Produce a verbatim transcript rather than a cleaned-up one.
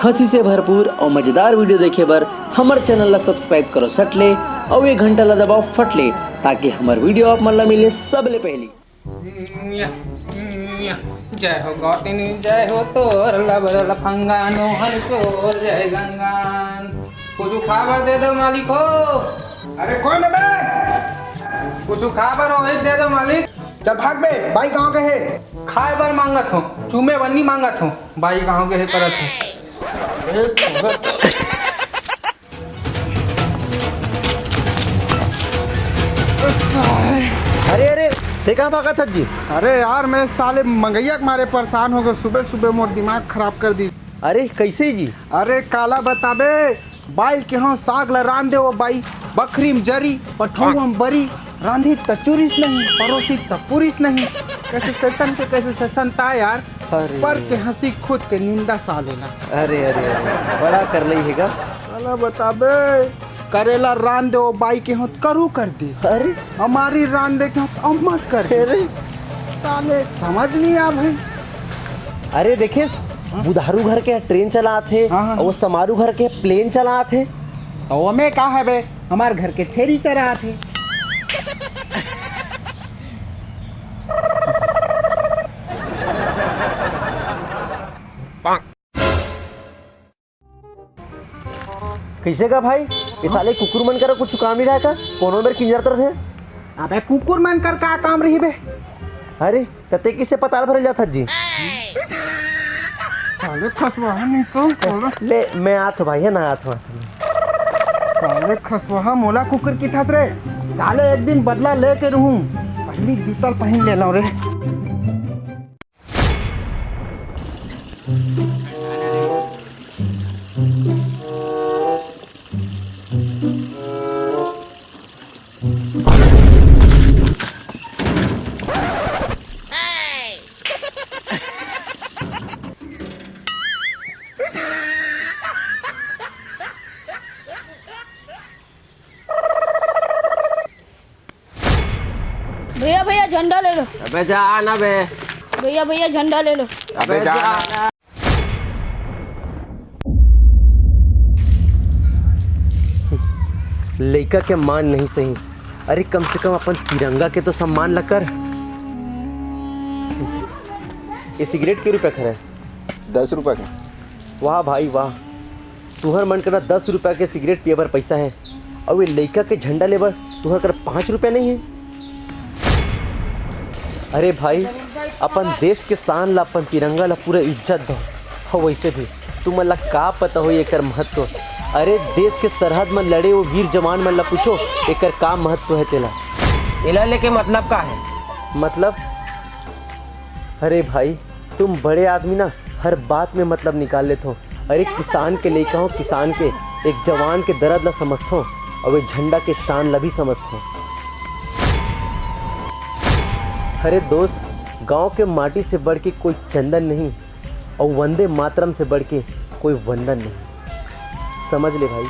हंसी से भरपूर और मजेदार वीडियो देखे बर हमर चैनल ला सब्सक्राइब करो सट ले और ये घंटा ला दबाओ फट ले, ताकि हमर वीडियो आप मन ला मिले सबले पहली। जय हो गौटिन, जय हो तोर लबर लफंगा, नोहन चोर जय गंगान। कुछ खाबर दे दो मालिक हो। अरे कौन है बे? कुछ खाबर हो, एक दे दो मालिक। चल भाग बे, बाई कहाँ गए है? खाए बर मांगत हो, चूमे बन्नी मांगत हो, बाई कहाँ गए है करत हो। अरे अरे, ते कहाँ भागत हस जी? अरे यार, मैं साले मंगैया के मारे परेशान हो गए, सुबह सुबह मोर दिमाग खराब कर दी। अरे कैसे जी? अरे काला बताबे, बाई के हो साग ला रांध दे वो बाई, बखरी में जरी, पठौआ में बरी, रांधी त चुरिस नहीं, परोसी त पुरिस नहीं। कैसे सेशन के कैसे सेशन ता यार। अरे। पर के हंसी खुद के निंदा साले ला। अरे अरे अरे, बड़ा कर लई हेगा। साला बताबे, करेला रांध दे वो बाई के हो त करू कर दी। अरे। हमारी रांध दे के हो त अम्मट कर दी। अरे। साले समझ नहीं आ भाई। अरे देखेस, हाँ? बुधारू घर के ट्रेन चलात हे, हाँ, हाँ, और वो हाँ। समारू घर के प्लेन चलात हे। तो ओमे का है बे, हमार घर के छेरी चरात हे। कैसे का भाई, ये साले कुकुर मन करा कुछ काम नहीं रहा का? कोनो मेर किंजरत रथे। अबे कुकुर मन कर का काम रही बे? अरे, त ते किसे पताल भरे जात हस जी? साले खसवा है नहीं तो, साले। ले, मैं आत हूँ भाई, है ना, आत हूँ, आत हूँ। साले खसवा, मोला कुकुर की थस रे। साले एक दिन बदला लेके रहूं, पहली जूतल पहन ले लो रे। भैया भैया झंडा ले लो। अबे जा ना बे। भैया भैया झंडा ले लो। अबे जा ना। लइका के मान नहीं सही, अरे कम से कम अपन तिरंगा के तो सम्मान ला कर। ये सिगरेट के रुपया खरा है? दस रुपया के। वाह भाई वाह, तुहर मन करा दस रुपया के सिगरेट पिए बर पैसा है, अउ ये लइका के झंडा ले बर तुहर करा पाँच रुपया नहीं है। अरे भाई, अपन देश के शान ला, अपन तिरंगा ला पूरा इज्जत दो। हो वैसे भी तुमन ला का पता होही एकर महत्व। अरे देश के सरहद म लड़े वो वीर जवान मन ला पूछो, एकर का महत्व है तेला। एला लेके मतलब का है? मतलब, अरे भाई, तुम बड़े आदमी ना हर बात में मतलब निकाल लेथो। अरे किसान के लइका हो, किसान के, एक जवान के दर्द ला समझथो, अउ ये झंडा के शान ला भी समझथो। अरे दोस्त, गांव के माटी से बढ़ के कोई चंदन नहीं, अउ वंदे मातरम से बढ़ के कोई वंदन नहीं। समझ ले भाई।